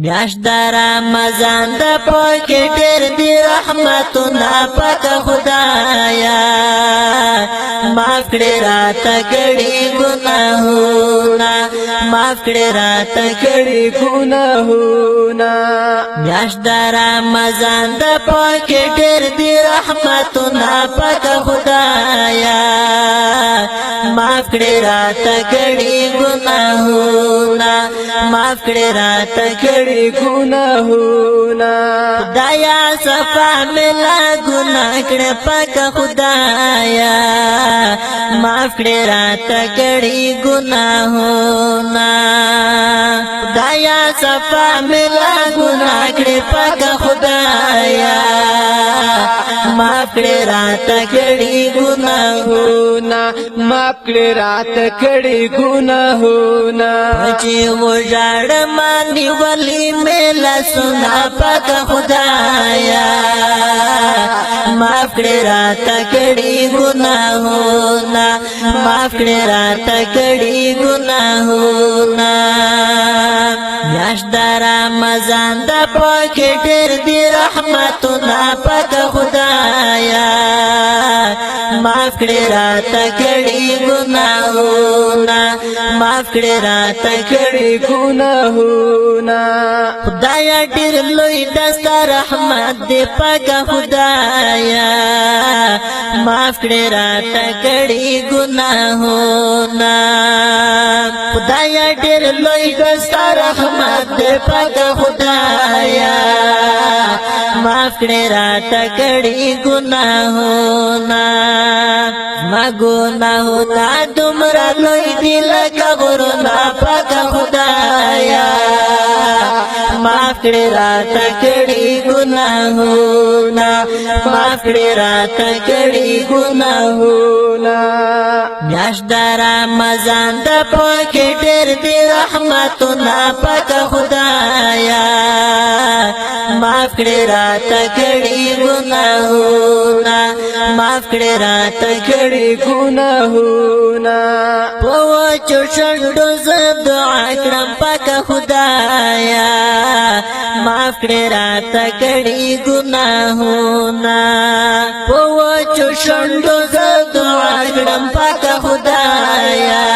میاشت د رمضان د پاکې ډېر دي رحمتونه پاک خدایا، معاف کړې راته کړي ګناهونه، معاف کړې راته کړي ګناهونه. میاشت د رمضان د پاکې ډېر دي رحمتونه پاک خدایا، معاف کړې راته کړي ګناهونه، معاف کړې راته کړي ګناهونه. خدایا صفا ملا ګناه کړې پاک خدایا، معاف کړې راته کړي ګناهونه. خدایا صفا ملا ګناه کړې پاک خدایا، معاف کړې راته کړي ګناهونه، معاف کړې راته کړي ګناهونه. چې وژاړ مانی ولی میلا سنا پاک خدایا، معاف کړې راته کړي ګناهونه، معاف کړې راته کړي ګناهونه. میاشت د رمضان د پاکې ډېر دي رحمتونه پاک خدایا، معاف کړې راته کړي ګناهونه، معاف کړې راته کړي ګناهونه. خدایا ډېر لوی دستا رحمت دې پاک خدایا، معاف کړې راته کړي ګناهونه. خدایا ډېر لوی دستا رحمت دې پاک خدایا، معاف کړې راته کړي ګناهونه. ما ګناهونه دومره لوی دي لکه غرونه پاک خدایا، معاف کړې راته کړي ګناهونه، معاف کړې راته کړي ګناهونه. میاشت د رمضان د پاکې ډېر دي رحمتونه پاک خدایا، معاف کړې راته کړي ګناهونه، معاف کړې راته کړي ګناهونه. په وچو شونډو زه دعا کړم پاک خدایا، معاف کړې راته کړي ګناهونه. په وچو شونډو زه دعا کړم پاک خدایا،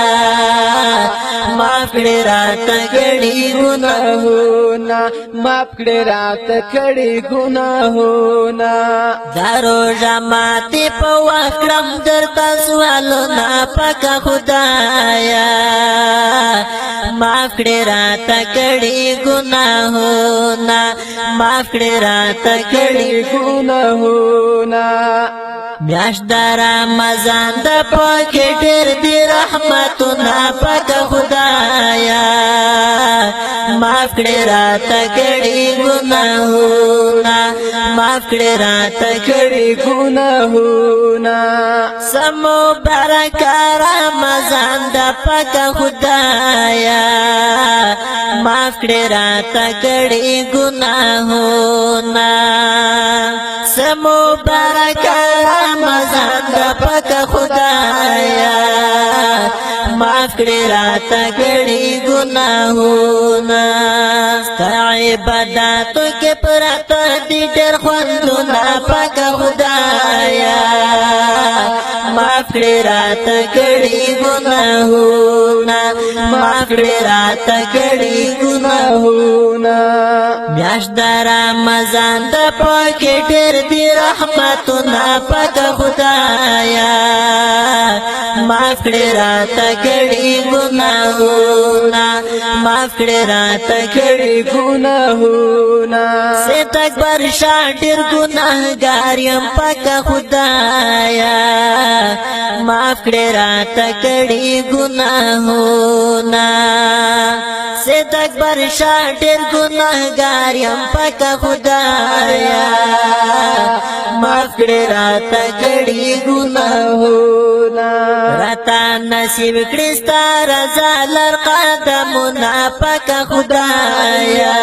معاف کړې راته کړي ګناهونه، معاف کړې راته کړي ګناهونه. دا روژه ماتې په وخت کړم درته سوالونه پاک خدایا، معاف کړې راته کړي ګناهونه، معاف کړې راته کړي ګناهونه. میاشت د رمضان د پاکې ډېر دي رحمتونه پاک خدایا، معاف کړې راته کړي ګناهونه، معاف کړې راته کړي ګناهونه. سمو برکه رمضان د پاک خدایا، معاف کړې راته کړي ګناهونه. سمو برکه رمضان د پاک خدایا، معاف کړې راته کړي ګناهونه. ستا عبادتو کې پراته دي ډېر خوندونه پاک خدایا، معاف کړې راته کړي ګناهونه، معاف کړې راته کړي ګناهونه. میاشت د رمضان د پاکې ډېر دي رحمتونه پاک خدایا، معاف کړې راته کړي ګناهونه، معاف کړې راته کړي ګناهونه. سید اکبر شاه ډېر ګناهګار یم پاک خدایا، معاف کړې راته کړي ګناهونه. سید اکبر شاه ډېر ګناهګار یم پاک خدایا، معاف کړې راته کړي ګناهونه. راته نصیب کړې ستا رضا لر قدمونه پاک خدایا،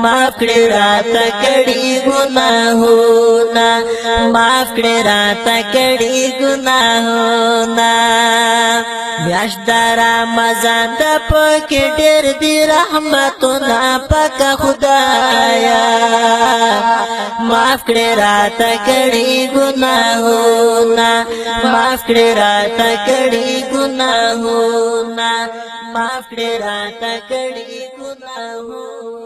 معاف کړې راته کړي ګناهونه، معاف کړې راته کړي ګناهونه. میاشت د رمضان د پکې ډېر دي رحمتونه پاک خدایا، معاف کړې راته کړي ګناهونه، معاف کړې راته کړي ګناهونه، معاف کړې راته کړي ګناهونه.